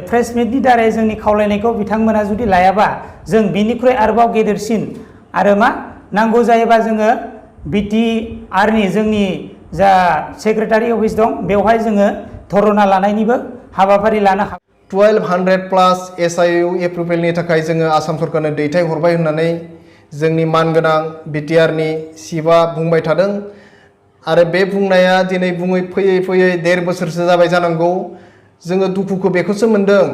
Press मिटनि दारै जोंनि खावलायनायखौ बिथांमोना जुदि लायाबा जों बिनिख्रुइ आरोबाव गेदेरसिन आरो मा नांगौ जायोबा जोङो बिटिआरनि जोंनि जा सेक्रेटारि अफिस दं बेवहाय जोङो धरना लानायनिबो हाबाफारि लानो हागोन। 1200 प्लास SIU एप्रुभेलनि थाखाय जोङो आसाम सरकारनो दैथायहरबाय होननानै जोंनि मानगोनां बिटिआरनि चिफआ बुंबाय थादों आरो बे बुंनाया दिनै बुङै फैयै फैयै 1.5 बोसोरसो जाबाय जानांगौ। जोङो दुखुखौ बेखौसो मोनदों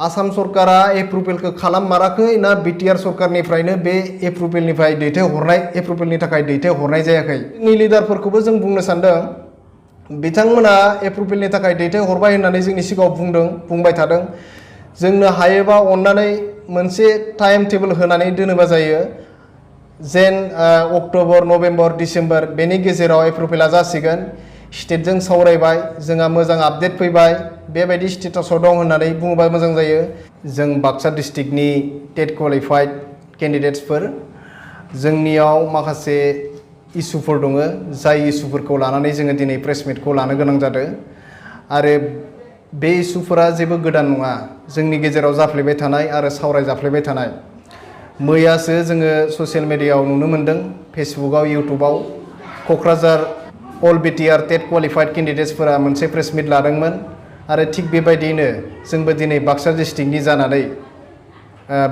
आसाम सरकारा एप्रुभेलखौ खालाममाराखै ना बिटिआर सरकारनिफ्रायनो बे एप्रुभेलनि थाखाय दैथायहरनाय जायाखै। जोंनि लिडारफोरखौबो जों बुंनो सानदों बिथांमोना एप्रुभेलनि थाखाय दैथायहरबाय होननानै जोंनि सिगाङाव बुंबाय थादों। जोंनो हायोबा अननानै मोनसे टाइम टेबोल होनानै दोनोबा जायो जेन अक्ट'बर नभेम्बर डिसेम्बर बेनि गेजेराव एप्रुभेला जासिगोन। स्टेटजों सावरायबाय जोंहा मोजां आपडेट फैबाय बेबायदि स्टेटासाव दं होननानै बुङोबा मोजां जायो। जों बाक्सा डिस्ट्रिक्टनि टेट क्वालिफाइड केन्डिडेट्सफोर जोंनियाव माखासे इसुफोर दङ जाय इसुफोरखौ लानानै जोङो दिनै प्रेस मिटखौ लानो गोनां जादों आरो बे इसुफोरा जेबो गोदान नङा जोंनि गेजेराव जाफ्लेबाय थानाय आरो सावरायजाफ्लेबाय थानाय। मैयासो जोङो ससियेल मिडियायाव नुनो मोन्दों फेसबुकआव इउटुबाव क'क्राझार अल बिटिआर टेट क्वालिफाइड केन्डिडेट्सफोरा मोनसे प्रेस मिट लादोंमोन आरो थिग बेबायदियैनो जोंबो दिनै बाक्सा डिस्ट्रिक्टनि जानानै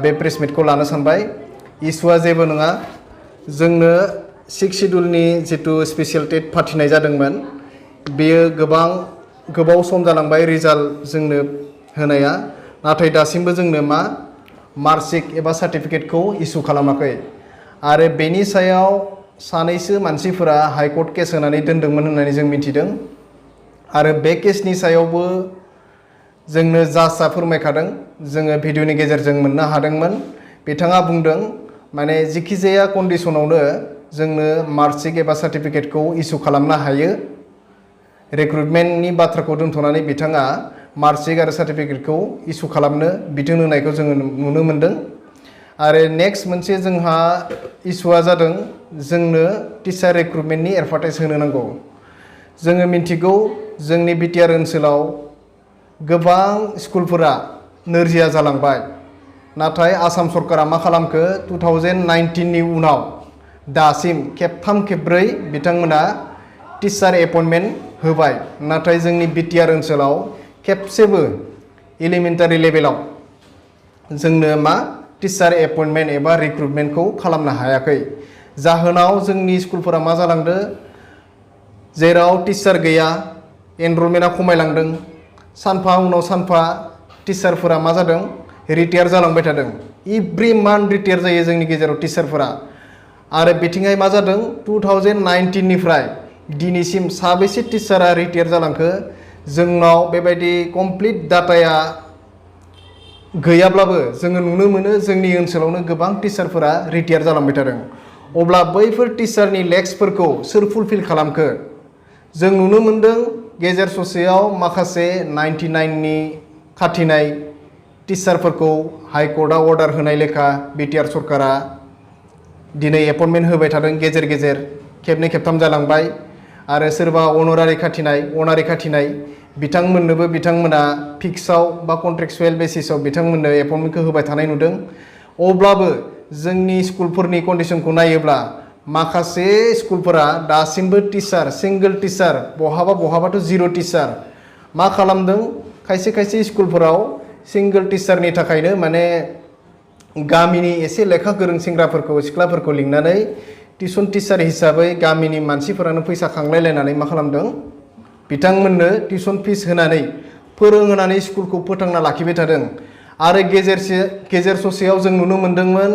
बे प्रेस मिटखौ लानो सानबाय। इसुआ जेबो नङा जोंनो 6 सिडुलनि जितु स्पेसियेल टेट फाथिनाय जादोंमोन बेयो गोबाव सम जालांबाय रिजाल्ट जोंनो होनाया नाथाय दासिमबो जोंनो मार्कशीट एबा सार्टिफिकेटखौ इसु खालामाखै आरो बेनि सायाव सानैसो मानसिफोरा हाइकर्ट केस होनानै दोनदोंमोन होननानै जों मिथिदों आरो बे केसनि सायावबो जोंनो जाजआ फोरमायखादों जोङो भिडिअनि गेजेरजों मोननो हादोंमोन। बिथाङा बुंदों माने जिखिजाया कन्डिशनावनो जोंनो मार्कशीट एबा सार्टिफिकेटखौ इसु खालामनो हायो। रिक्रुटमेन्टनि बाथ्राखौ दोनथ'नानै बिथाङा मार्कशीट आरो सार्टिफिकेटखौ इसु खालामनो बिथोन होनायखौ जोङो नुनो मोन्दों। आरो नेक्स्ट मोनसे जोंहा इसुआ जादों जोंनो टिचार रिक्रुटमेन्टनि एडभार्टाइज होनो नांगौ। जोङो मिन्थिगौ जोंनि बिटिआर ओनसोलाव गोबां स्कुलफोरा नोरजिया जालांबाय नाथाय आसाम सरकारा मा खालामखो 2019नि उनाव दासिम खेबथाम खेबब्रै बिथांमोना टिचार एपइन्टमेन्ट होबाय नाथाय जोंनि बिटिआर ओनसोलाव खेबसेबो एलिमेन्टारि लेभेलाव जोंनो टिचार एपइन्टमेन्ट एबा रिक्रुटमेन्टखौ खालामनो हायाखै। जाहोनाव जोंनि स्कुलफोरा मा जालांदों जेराव टिचार गैया एनरलमेन्टआ खमायलांदों सानफा उनाव सानफा टिचारफोरा मा जादों रिटायार जालांबाय थादों। एभ्रि मान्थ रिटायार जायो जोंनि गेजेराव टिचारफोरा आरो बिथिंहाय मा जादों 2019निफ्राय दिनैसिम साबेसे टिचारा रिटायार जालांखो जोंनाव बेबायदि कमप्लिट डाटाया गैयाब्लाबो जोङो नुनो मोनो जोंनि ओनसोलावनो गोबां टिचारफोरा रिटायार जालांबाय थादों। अब्ला बैफोर टिचारनि लेक्सफोरखौ सोर फुलफिल खालामखो जों नुनो मोन्दों गेजेर ससेयाव माखासे 99नि खाथिनाय टिचारफोरखौ हाइकर्टआ अर्डार होनाय लेखा बिटिआर सरकारा दिनै एपइन्टमेन्ट होबाय थादों गेजेर गेजेर खेबनै खेबथाम जालांबाय आरो सोरबा अनारि खाथिनाय बिथांमोननोबो बिथांमोना फिक्सआव बा कन्ट्रेक्चुएल बेसिसाव बिथांमोननो एपइन्टमेन्टखौ होबाय थानाय नुदों। अब्लाबो जोंनि स्कुलफोरनि कन्डिशनखौ नायोब्ला माखासे स्कुलफोरा दासिमबो टिचार सिंगल टिचार बहाबाथ' जिर' टिचार मा खालामदों खायसे स्कुलफोराव सिंगल टिचारनि थाखायनो माने गामिनि एसे लेखा गोरों सेंग्राफोरखौ सिख्लाफोरखौ लिंनानै टिउसन टिचार हिसाबै गामिनि मानसिफोरानो फैसा खांलायलायनानै मा खालामदों बिथांमोननो टिउसन फिस होनानै फोरोंहोनानै स्कुलखौ फोथांना लाखिबाय थादों। आरो गेजेर ससेयाव जों नुनो मोन्दोंमोन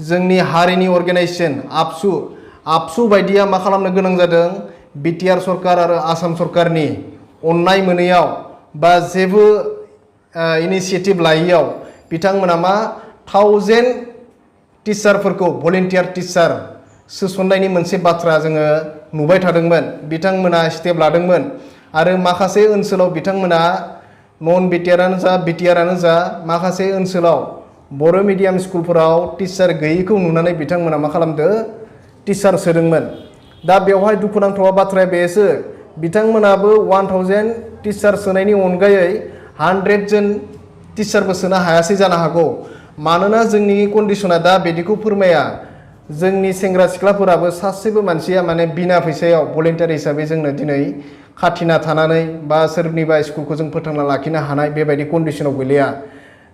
जोंनि हारिनि अर्गेनाइजेसन आबसु बायदिया मा खालामनो गोनां जादों बिटिआर सरकार आरो आसाम सरकारनि अननाय मोनैयाव बा जेबो इनिसिएटिभ लायैयाव बिथांमोना 1000 टिचारफोरखौ भलेन्टियार टिचार सोसननायनि मोनसे बाथ्रा जोङो नुबाय थादोंमोन। बिथांमोना स्टेप लादोंमोन आरो माखासे ओनसोलाव बिथांमोना नन बिटिआरानो जा बिटिआरानो जा माखासे ओनसोलाव बर' मिडियाम स्कुलफोराव टिचार गैयैखौ नुनानै बिथांमोना मा खालामदो टिचार सोदोंमोन। दा बेवहाय दुखुनांथाव बाथ्राया बेसो बिथांमोनाबो 1000 टिचार सोनायनि अनगायै 100 जन टिचारबो सोनो हायासै जानो हागौ मानोना जोंनि कन्डिशना दा बिदिखौ फोरमाया जोंनि सेंग्रा सिख्लाफोराबो सासेबो मानसिया माने बिना फैसायाव भलेन्टियार हिसाबै जोंनो दिनै खाथिना थानानै बा सोरनिबा स्कुलखौ जों फोथांना लाखिनो हानाय बेबायदि कन्डिशनाव गैलिया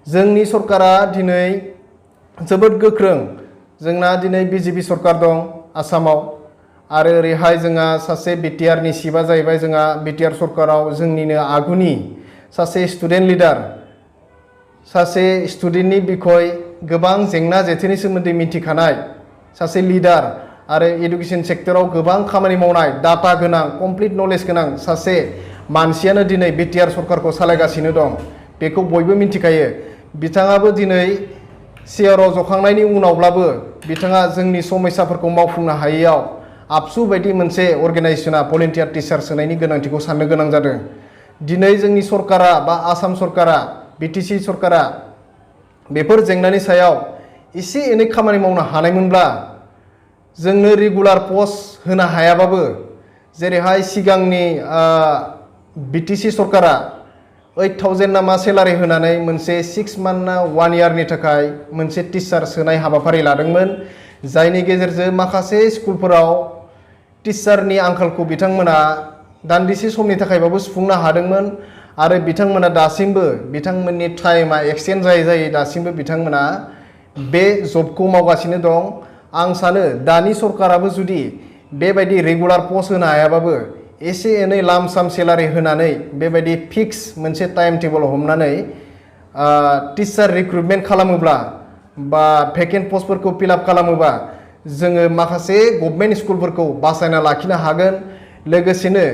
जोंनि सरकारा दिनै जोबोद गोख्रों जोंना दिनै बिजेपि सरकार दं आसामाव आरो ओरैहाय जोंहा सासे बिटिआरनि सिफआ जाहैबाय जोंहा बिटिआर सरकाराव जोंनिनो आगुनि सासे स्टुडेन्ट लिडार सासे स्टुडेन्टनि बिखय गोबां जेंना जेथोनि सोमोन्दै मिथिखानाय सासे लिडार आरो एडुकेशन सेक्टराव गोबां खामानि मावनाय डाटा गोनां कमप्लिट नलेज गोनां सासे मानसियानो दिनै बिटिआर सरकारखौ सालायगासिनो दं बेखौ बयबो मिथिखायो बिथाङाबो दिनै सिआरआव जखांनायनि उनावब्लाबो बिथाङा जोंनि समस्याफोरखौ मावफुंनो हायैयाव आबसु बायदि मोनसे अर्गेनाइजेसना भलेन्टियार टिचार सोनायनि गोनांथिखौ साननो गोनां जादों दिनै जोंनि सरकारा बा आसाम सरकारा बिटिसि सरकारा बेफोर जेंनानि सायाव एसे एनै खामानि मावनो हानायमोनब्ला जोंनो रेगुलार पस्ट होनो हायाबाबो जेरैहाय सिगांनि बिटिसि सरकारा 8,000 ना मा सेलारि होनानै मोनसे 6 मान्थ ना 1 इयारनि थाखाय मोनसे टिचार सोनाय हाबाफारि लादोंमोन जायनि गेजेरजों माखासे स्कुलफोराव टिचारनि आंखालखौ बिथांमोना दान्दिसे समनि थाखायबाबो सुफुंनो हादोंमोन आरो बिथांमोना दासिमबो बिथांमोननि टाइमा एक्सटेन्ड जायै जायै दासिमबो बिथांमोना बे जबखौ मावगासिनो दं आं सानो दानि सरकाराबो जुदि बेबायदि रेगुलार पस्ट होनो हायाबाबो एसे एनै लाम साम सेलारि होनानै बेबायदि फिक्स मोनसे टाइम टेबल हमनानै टिचार रिक्रुटमेन्ट खालामोब्ला बा भेकेन्ट पस्टफोरखौ फिलआप खालामोबा जोङो माखासे गभर्नमेन्ट स्कुलफोरखौ बासायना लाखिनो हागोन लोगोसेनो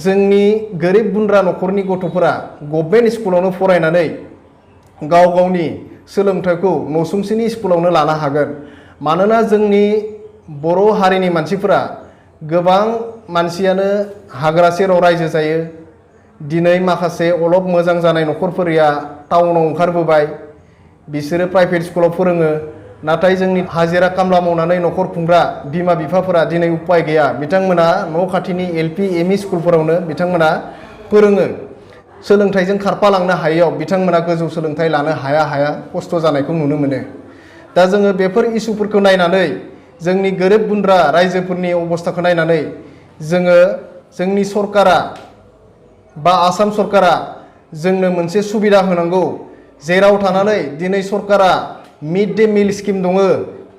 जोंनि गोरिब गुन्द्रा न'खरनि गथ'फोरा गभर्नमेन्ट स्कुलावनो फरायनानै गाव गावनि सोलोंथाइखौ नसुंसेनि स्कुलावनो लानो हागोन मानोना जोंनि बर' हारिनि मानसिफोरा गोबां मानसियानो हाग्रा सेराव रायजो जायो दिनै माखासे अलप मोजां जानाय न'खरफोरा टाउनाव ओंखारबोबाय बिसोरो प्राइभेट स्कुलाव फोरोङो नाथाय जोंनि हाजिरा खामला मावनानै न'खर खुंग्रा बिमा बिफाफोरा दिनै उपाय गैया बिथांमोना न' खाथिनि एलपि एमइ स्कुलफोरावनो बिथांमोना फोरोङो सोलोंथाइजों खारफालांनो हायैयाव बिथांमोना गोजौ सोलोंथाइ लानो हाया खस्थ' जानायखौ नुनो मोनो दा जोङो बेफोर इस्युफोरखौ नायनानै जोंनि गोरिब गुन्द्रा रायजोफोरनि अबस्थाखौ नायनानै जोङो जोंनि सरकारा बा आसाम सरकारा जोंनो मोनसे सुबिदा होनांगौ जेराव थानानै दिनै सरकारा मिड डे मिल स्किम दङ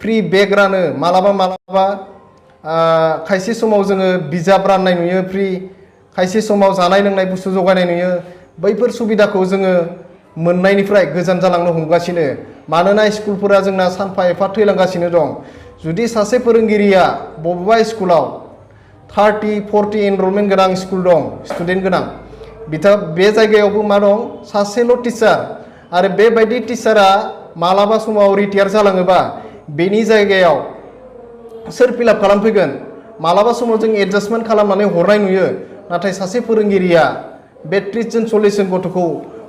फ्रि बेग रानो मालाबा मालाबा खायसे समाव जोङो बिजाब राननाय नुयो फ्रि खायसे समाव जानाय लोंनाय बुस्थु जगायनाय नुयो बैफोर सुबिदाखौ जोङो मोननायनिफ्राय गोजान जालांनो हमगासिनो मानोना स्कुलफोरा जोंना सानफा एफा थैलांगासिनो दं जुदि सासे फोरोंगिरिया बबेबा स्कुलाव 30-40 एनरलमेन्ट गोनां स्कुल दं स्टुडेन्ट गोनां बे जायगायावबो मा दं सासेल' टिचार आरो बेबायदि टिचारा मालाबा समाव रिटायार जालाङोबा बेनि जायगायाव सोर फिलआप खालामफैगोन मालाबा समाव जों एडजास्टमेन्ट खालामनानै हरनाय नुयो नाथाय सासे फोरोंगिरिया बे 30 जन 40 जन गथ'खौ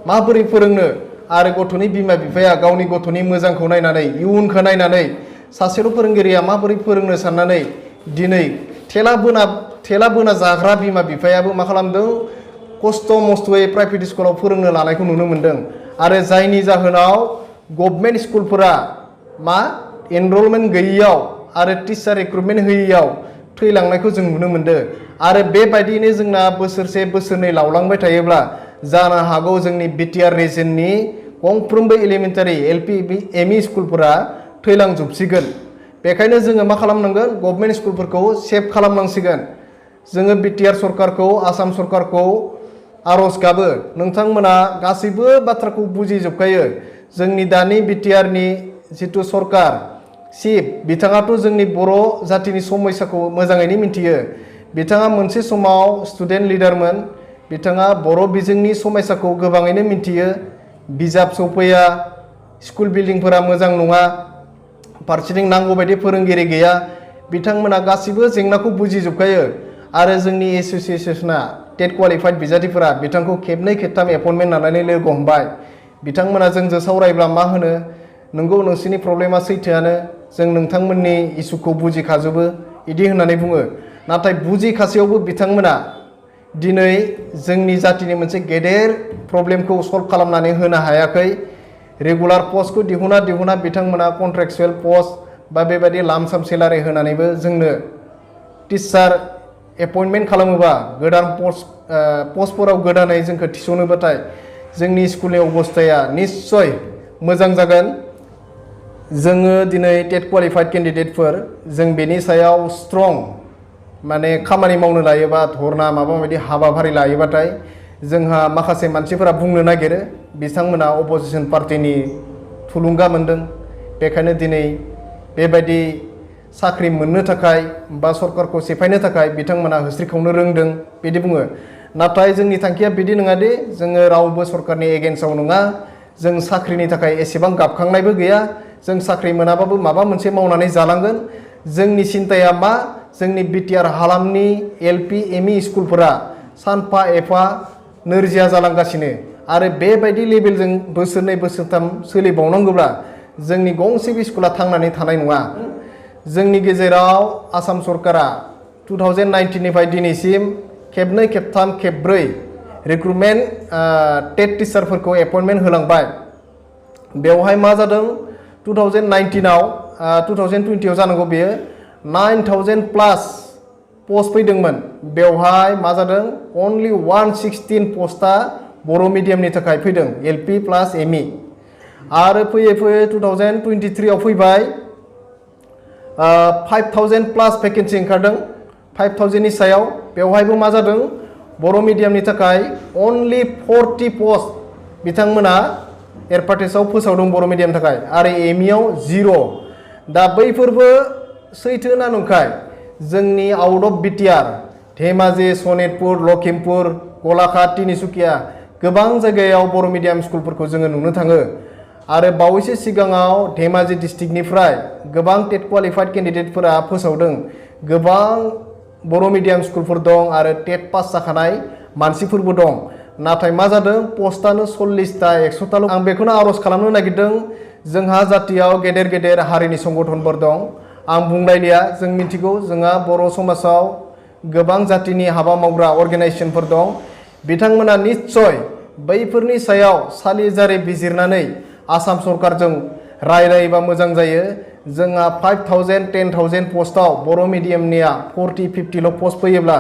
माबोरै फोरोंनो आरो गथ'नि बिमा बिफाया गावनि गथ'नि मोजांखौ नायनानै इयुनखौ नायनानै सासेल' फोरोंगिरिया माबोरै फोरोंनो साननानै दिनै थेला बोना जाग्रा बिमा बिफायाबो मा खालामदों खस्थ' मस्थ'यै प्राइभेट स्कुलाव फोरोंनो लानायखौ नुनो मोन्दों आरो जायनि जाहोनाव गभर्नमेन्ट स्कुलफोरा मा एनरलमेन्ट गैयैयाव आरो टिचार रिक्रुटमेन्ट होयैयाव थैलांनायखौ जों नुनो मोन्दों आरो बेबायदिनो जोंना बोसोरसे बोसोरनै लावलांबाय थायोब्ला जानो हागौ जोंनि बिटिआर रिजननि गंफ्रोमबो एलिमेन्टारि एलपि एमइ स्कुलफोरा थैलांजोबसिगोन बेखायनो जोङो मा खालामनांगोन गभर्नमेन्ट स्कुलफोरखौ सेभ खालामनांसिगोन जोङो बिटिआर सरकारखौ आसाम सरकारखौ आर'ज गाबो नोंथांमोना गासैबो बाथ्राखौ बुजिजोबखायो जोंनि दानि बिटिआरनि जिथु सरकार चिफ बिथाङाथ' जोंनि बर' जातिनि समयसाखौ मोजाङैनो मिथियो बिथाङा मोनसे समाव स्टुडेन्ट लिडारमोन बिथाङा बर' बिजोंनि समयसाखौ गोबाङैनो मिथियो बिजाब सफैया स्कुल बिल्डिंफोरा मोजां नङा फारसेथिं नांगौ बायदि फोरोंगिरि गैया बिथांमोना गासिबो जेंनाखौ बुजिजोबखायो आरो जोंनि एस'सिएशना टेट क्वालिफाइड बिजाथिफोरा बिथांखौ खेबनै खेबथाम एपइन्टमेन्ट लानानै लोगो हमबाय बिथांमोना जोंजों सावरायब्ला मा होनो नोंगौ नोंसोरनि प्रब्लेमा सैथोआनो जों दिनै जोंनि जातिनि मोनसे गेदेर प्रब्लेमखौ सल्भ खालामनानै होनो हायाखै रेगुलार पस्टखौ दिहुना बिथांमोना कन्ट्रेक्चुएल पस्ट बा बेबायदि लामसाम सेलारि होनानैबो जोंनो टिचार एपइन्टमेन्ट खालामोबा गोदान पस्टफोराव गोदानै जोंखौ थिसनोबाथाय जोंनि स्कुलनि अबस्थाया निस्सय मोजां जागोन जोङो दिनै टेट क्वालिफाइड केन्डिडेटफोर जों बेनि सायाव स्ट्रं माने खामानि मावनो लायोबा धरना माबा माबि हाबाफारि लायोबाथाय जोंहा माखासे मानसिफोरा बुंनो नागिरो बिथांमोना अपोजिसन पार्टिनि थुलुंगा मोनदों बेखायनो दिनै बेबायदि साख्रि मोननो थाखाय बा सरकारखौ सेफायनो थाखाय बिथांमोना होस्रिखावनो रोंदों बिदि बुङो नाथाय जोंनि थांखिया बिदि नङा दि जोङो रावबो सरकारनि एगेन्स्टआव नङा जों साख्रिनि थाखाय एसेबां गाबखांनायबो गैया जों साख्रि मोनाबाबो माबा मोनसे मावनानै जालांगोन जोंनि सिन्ताया मा जोंनि बिटिआर हालामनि एलपि एमइ स्कुलफोरा सानफा एफा नोरजिया जालांगासिनो आरो बेबायदि लेभेलजों बोसोरनै बोसोरथाम सोलिबावनांगौब्ला जोंनि गंसे स्कुला थांनानै थानाय नङा जोंनि गेजेराव आसाम सरकारा 2019 निफ्राय दिनैसिम खेबनै खेबथाम खेबब्रै रिक्रुटमेन्ट टेट टिचारफोरखौ एपइन्टमेन्ट होलांबाय बेवहाय मा जादों 2019आव 2020आव जानांगौ बेयो 9000 प्लास पस्ट फैदोंमोन बेवहाय मा जादों अनलि 116 पस्टआ बर' मिडियामनि थाखाय फैदों एलपि प्लास एमइ आरो फैयै 2023आव फैबाय 5000 प्लास भेकेन्सि ओंखारदों 5000नि सायाव बेवहायबो मा जादों बर' मिडियामनि थाखाय अनलि 40 पस्ट बिथांमोना एडभार्टाइजआव फोसावदों बर' मिडियामनि थाखाय आरो एमइआव 0 दा बैफोरबो सैथो ना नंखाय जोंनि out of BTR Dhemaji Sonitpur Lakhimpur Golaghat Tinsukia गोबां जायगायाव बर' मिडियाम स्कुलफोरखौ जोङो नुनो थाङो आरो बावैसो सिगाङाव धेमाजि डिस्ट्रिक्टनिफ्राय गोबां टेट क्वालिफाइड केन्डिडेटफोरा फोसावदों गोबां बर' मिडियाम स्कुलफोर दं आरो टेट पास जाखानाय मानसिफोरबो दं नाथाय मा जादों पस्टआनो 40टा 100टाल' आं बेखौनो आर'ज खालामनो नागिरदों जोंहा जातियाव गेदेर गेदेर हारिनि संगठनफोर दं आं बुंलायलिया जों मिथिगौ जोंहा बर' समाजाव गोबां जातिनि हाबा मावग्रा अर्गेनाइजेसनफोर दं बिथांमोना निस्सय बैफोरनि सायाव सालिजारि बिजिरनानै आसाम सरकारजों रायलायोबा मोजां जायो जोंहा 5000 10,000 पस्टआव बर' मिडियामनिया 40-50ल' पस्ट फैयोब्ला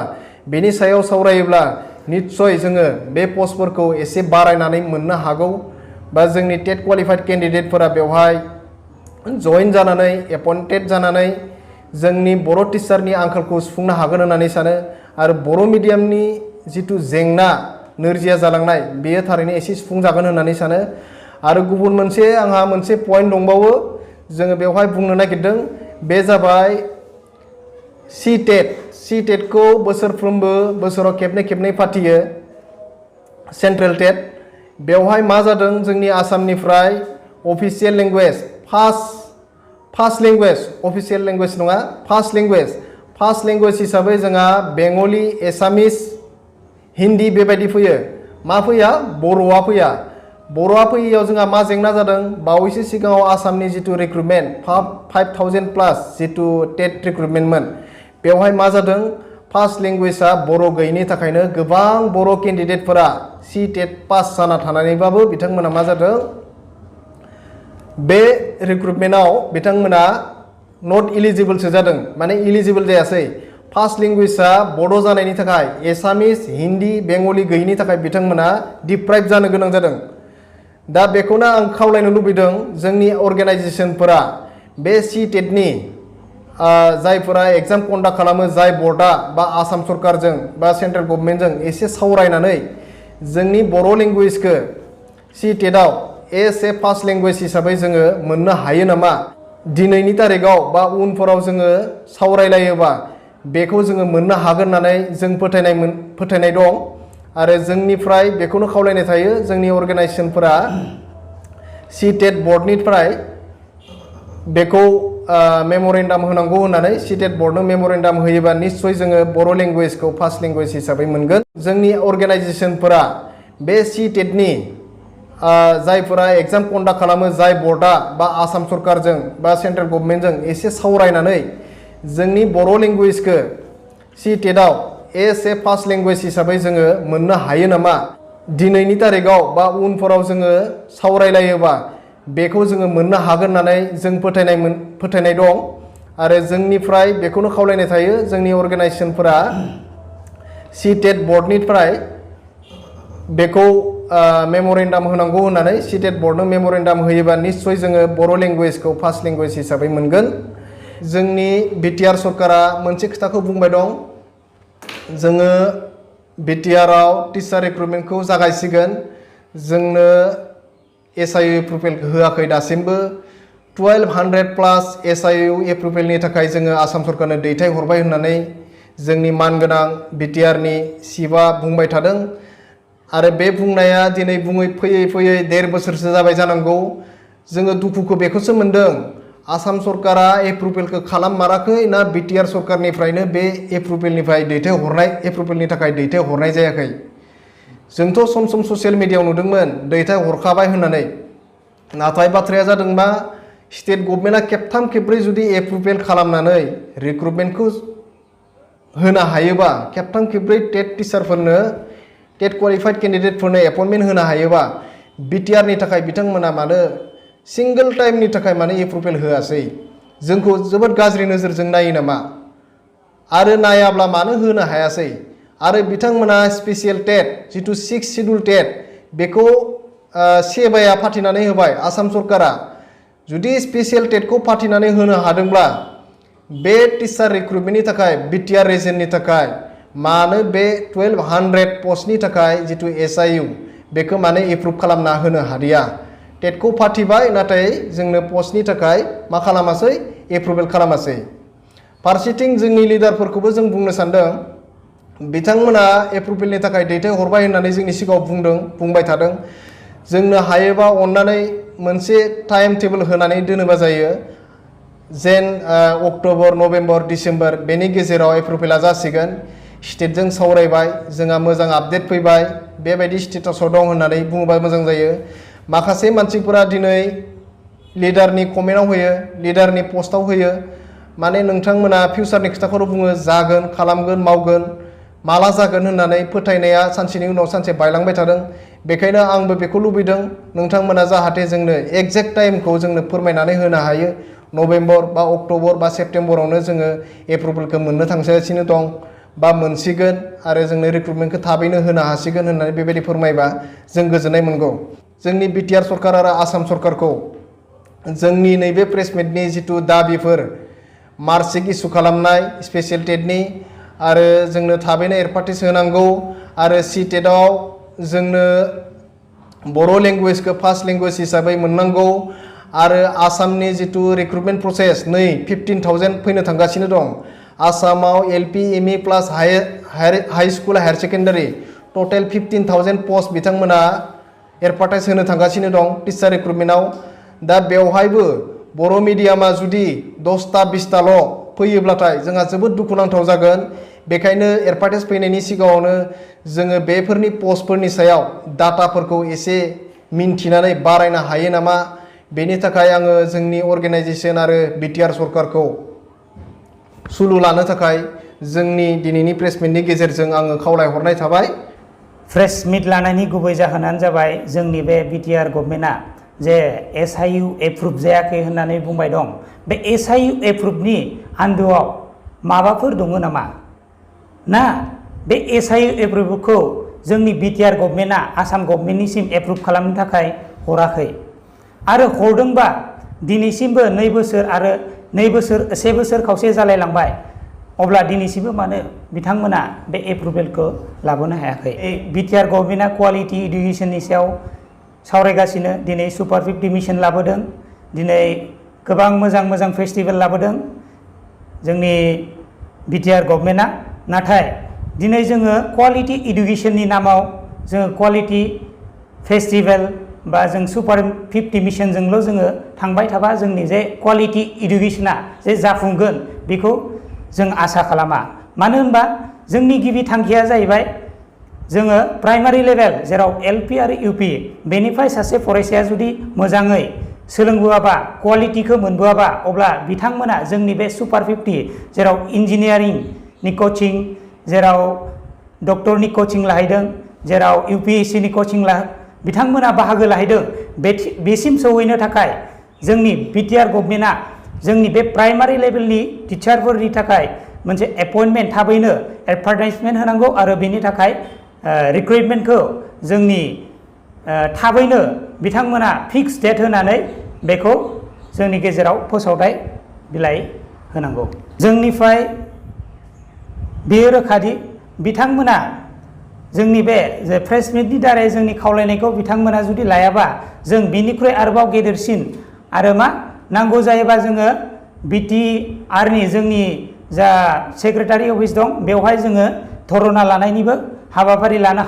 बेनि सायाव सावरायोब्ला निस्सय जोङो बे पस्टफोरखौ एसे बारायनानै मोननो हागौ बा जोंनि टेट क्वालिफाइड केन्डिडेटफोरा बेवहाय जइन जानानै एपइन्टेड जानानै जोंनि बर' टिचारनि आंखालखौ सुफुंनो हागोन होननानै सानो आरो बर' मिडियामनि जिथु जेंना नोरजिया जालांनाय बेयो थारैनो एसे सुफुंजागोन होननानै सानो आरो गुबुन मोनसे आंहा मोनसे पइन्ट दंबावो जोङो बेवहाय बुंनो नागिरदों बे जाबाय टेटखौ बोसोरफ्रोमबो बोसोराव खेबनै खेबनै फाथियो सेन्ट्रेल टेट बेवहाय मा जादों जोंनि आसामनिफ्राय official language first language official language नङा फार्स्ट लेंगुवेज हिसाबै जोंहा बेंगलि एसामिस हिन्दी बेबायदि फैयो मा फैया बर'आ फैयैयाव जोंहा मा जेंना जादों बावैसो सिगाङाव आसामनि जिथु रिक्रुटमेन्ट 5000 प्लास जिथु टेट रिक्रुटमेन्टमोन बेवहाय मा जादों फार्स्ट लेंगुवेजआ बर' गैयिनि थाखायनो गोबां बर' केन्डिडेटफोरा टेट पास जाना थानानैबाबो बिथांमोना मा जादों बे रिक्रुटमेन्टआव बिथांमोना नट इलिजिबोलसो जादों माने इलिजिबोल जायासै फार्स्ट लेंगुवेजआ बड' जानायनि थाखाय एसामिस हिन्दी बेंगलि गैयिनि थाखाय बिथांमोना डिप्राइभ जानो गोनां जादों दा बेखौनो आं खावलायनो लुबैदों जोंनि अर्गेनाइजेसनफोरा बे टेटनि जायफोरा एग्जाम कन्डाक्ट खालामो जाय बर्डआ बा आसाम सरकारजों बा सेन्ट्रेल गभर्नमेन्टजों एसे सावरायनानै जोंनि बर' लेंगुवेजखौ टेटआव एस ए फार्स्ट लेंगुवेज हिसाबै जोङो मोननो हायो नामा दिनैनि तारिखाव बा उनफोराव जोङो सावरायलायोबा बेखौ जोङो मोननो हागोन होननानै जों फोथायनाय दं आरो जोंनिफ्राय बेखौनो खावलायनाय थायो जोंनि अर्गेनाइजेसनफोरा टेट बर्डनिफ्राय बेखौ मेम'रेन्डाम होनांगौ होननानै टेट बर्डनो मेम'रेन्डाम होयोबा निस्सय जोङो बर' लेंगुवेजखौ फार्स्ट लेंगुवेज हिसाबै मोनगोन जोंनि अर्गेनाइजेसनफोरा बे टेटनि जायफोरा एग्जाम कन्डाक्ट खालामो जाय बर्डआ बा आसाम सरकारजों बा सेन्ट्रेल गभर्नमेन्टजों एसे सावरायनानै जोंनि बर' लेंगुवेजखौ टेटआव एस ए फार्स्ट लेंगुवेज हिसाबै जोङो मोननो हायो नामा दिनैनि तारिखाव बा उनफोराव जोङो सावरायलायोबा बेखौ जोङो मोननो हागोन होननानै जों फोथायनाय दं आरो जोंनिफ्राय बेखौनो खावलायनाय थायो जोंनि अर्गेनाइजेसनफोरा TET बर्डनिफ्राय बेखौ मेम'रेन्डाम होनांगौ होननानै TET बर्डनो मेम'रेन्डाम होयोबा निश्चय जोङो बर' लेंगुवेजखौ फार्स्ट लेंगुवेज हिसाबै मोनगोन जोंनि बिटिआर सरकारा मोनसे खोथाखौ बुंबाय दं जोङो बिटिआरआव टिचार रिक्रुटमेन्टखौ जागायसिगोन जोंनो SIU एप्रुभेल होआखै दासिमबो 1200+ SIU एप्रुभेलनि थाखाय जोङो आसाम सरकारनो दैथायहरबाय होननानै जोंनि मानगोनां बिटिआरनि चिफआ बुंबाय थादों आरो बे बुंनाया दिनै बुङै फैयै 1.5 बोसोरसो जाबाय जानांगौ जोङो दुखुखौ बेखौसो मोनदों आसाम सरकारा एप्रुभेलखौ खालाममाराखै ना बिटिआर सरकारनिफ्रायनो बे एप्रुभेलनि थाखाय दैथायहरनाय जायाखै जोंथ' सम ससियेल मिडियायाव नुदोंमोन दैथायहरखाबाय होननानै नाथाय बाथ्राया जादोंबा स्टेट गभर्नमेन्टआ खेबथाम खेबब्रै जुदि एप्रुभेल खालामनानै रिक्रुटमेन्टखौ होनो हायोबा खेबथाम खेबब्रै टेट टिचारफोरनो टेट क्वालिफाइड केन्डिडेटफोरनो एपइन्टमेन्ट होनो हायोबा बिटिआरनि थाखाय बिथांमोना मानो सिंगल टाइमनि थाखाय मानो एप्रुभेल होआसै जोंखौ जोबोद गाज्रि नोजोरजों नायो नामा आरो नायाब्ला मानो होनो हायासै आरो बिथांमोना स्पेसियेल टेट जिथु 6 शिड्युल टेट बेखौ सेबाया फाथिनानै होबाय आसाम सरकारा जुदि स्पेसियेल टेटखौ फाथिनानै होनो हादोंब्ला बे टिचार रिक्रुटमेन्टनि थाखाय बिटिआर रिजननि थाखाय मानो बे 1200 पस्टनि थाखाय जिथु SIU बेखौ मानो एप्रुभ खालामना होनो हादिया टेटखौ फाथिबाय नाथाय जोंनो पस्टनि थाखाय मा खालामासै एप्रुभेल खालामासै फारसेथिं जोंनि लिडारफोरखौबो जों बुंनो सानदों बिथांमोना एप्रुभेलनि थाखाय दैथायहरबाय होननानै जोंनि सिगाङाव बुंबाय थादों जोंनो हायोबा अननानै मोनसे टाइम टेबोल होनानै दोनोबा जायो जेन अक्ट'बर नभेम्बर डिसेम्बर बेनि गेजेराव एप्रुभेला जासिगोन स्टेटजों सावरायबाय जोंहा मोजां आपडेट फैबाय बेबायदि स्टेटासाव दं होननानै बुङोबा मोजां जायो माखासे मानसिफोरा दिनै लिडारनि कमेन्टआव होयो लिडारनि पस्टआव होयो माने नोंथांमोना फिउचारनि खोथाखौल' बुङो जागोन खालामगोन मावगोन माला जागोन होननानै फोथायनाया सानसेनि उनाव सानसे बायलांबाय थादों बेखायनो आंबो बेखौ लुबैदों नोंथांमोना जाहाथे जोंनो एग्जेक्ट टाइमखौ जोंनो फोरमायनानै होनो हायो नभेम्बर बा अक्ट'बर बा सेप्तेम्बरावनो जोङो एप्रुभेलखौ मोननो थांगासिनो दं बा मोनसिगोन आरो जोंनो रिक्रुटमेन्टखौ थाबैनो होनो हासिगोन होननानै बेबायदि फोरमायबा जों गोजोननाय मोनगौ जोंनि बिटिआर सरकार आरो आसाम सरकारखौ जोंनि नैबे प्रेसमिटनि जिथु दाबिफोर मार्कशिट इस्यु खालामनाय स्पेसियेल टेटनि आरो जोंनो थाबैनो एडभार्टाइज होनांगौ आरो TETआव जोंनो बर' लेंगुवेजखौ फार्स्ट लेंगुवेज हिसाबै मोननांगौ आरो आसामनि जिथु रिक्रुटमेन्ट प्रसेस 15,000 फैनो थांगासिनो दं आसामाव LP ME प्लास हाई स्कुल हायार सेकेन्डारि टटेल 15,000 पस्ट बिथांमोना एडभार्टाइज होनो थांगासिनो दं टिचार रिक्रुटमेन्टआव दा बेवहायबो बर' मिडियामा जुदि 10टा 20टाल' फैयोब्लाथाय जोंहा जोबोद दुखुनांथाव जागोन बेखायनो एडभार्टाइज फैनायनि सिगाङावनो जोङो बेफोरनि पस्टफोरनि सायाव डाटाफोरखौ एसे मिन्थिनानै बारायनो हायो नामा बेनि थाखाय आङो जोंनि अर्गेनाइजेसन आरो बिटिआर सरकारखौ सुलु लानो थाखाय जोंनि दिनैनि प्रेसमिटनि गेजेरजों आङो खावलायहरनाय थाबाय प्रेस मिट लानायनि गुबै जाहोनानो जाबाय जोंनि बे बिटिआर गभर्नमेन्टआ जे SIU एप्रुभ जायाखै होननानै बुंबाय दं बे SIU एप्रुभनि आन्दोआव माबाफोर दङ नामा ना बे SIU एप्रुभखौ जोंनि बिटिआर गभर्नमेन्टआ आसाम गभर्नमेन्टनिसिम एप्रुभ खालामनो थाखाय हराखै आरो हरदोंबा दिनैसिमबो 2 बोसोर आरो 1 बोसोर खावसे जालायलांबाय अब्ला दिनैसिमबो मानो बिथांमोना बे एप्रुभेलखौ लाबोनो हायाखै बिटिआर गभर्नमेन्टआ क्वालिटि इडुकेसननि सायाव सावरायगासिनो दिनै सुपार 50 मिशन लाबोदों दिनै गोबां मोजां फेस्टिभेल लाबोदों जोंनि बिटिआर गभर्नमेन्टआ नाथाय दिनै जोङो क्वालिटि इडुकेसननि नामाव जोङो क्वालिटि फेस्टिभेल बा जों सुपार 50 मिशनजोंल' जोङो थांबाय थाबा जोंनि जे क्वालिटि इडुकेसना जे जाफुंगोन बेखौ जों आसा खालामा मानो होनबा जोंनि गिबि थांखिया जाहैबाय जोङो प्राइमारि लेभेल जेराव LP आरो UP बेनिफ्राय सासे फरायसाया जुदि मोजाङै सोलोंबोआबा क्वालिटिखौ मोनबोआबा अब्ला बिथांमोना जोंनि बे सुपार 50 जेराव इन्जिनियारिंनि कचिं जेराव डक्टरनि कचिं लाहैदों, जेराव UPSC नि कचिं बिथांमोना बाहागो लाहैदों। बेसिम सौहैनो थाखाय जोंनि BTR गभर्नमेन्टआ जोंनि बे प्राइमारि लेभेलनि टिचारफोरनि थाखाय मोनसे एपइन्टमेन्ट थाबैनो एडभार्टाइजमेन्ट होनांगौ आरो बेनि थाखाय रिक्रुइटमेन्टखौ जोंनि थाबैनो बिथांमोना फिक्स डेट होनानै बेखौ जोंनि गेजेराव फोसावथाय बिलाइ होनांगौ। जोंनिफ्राय बेयो रोखादि बिथांमोना जोंनि बे जे प्रेस मिटनि दारै जोंनि खावलायनायखौ बिथांमोना जुदि लायाबा जों बिनिख्रुइ आरोबाव गेदेरसिन आरो मा नांगौ जायोबा जोङो BTR नि जोंनि जा सेक्रेटारि अफिस दं बेवहाय जोङो धरना लानायनिबो हाबाफारि लानो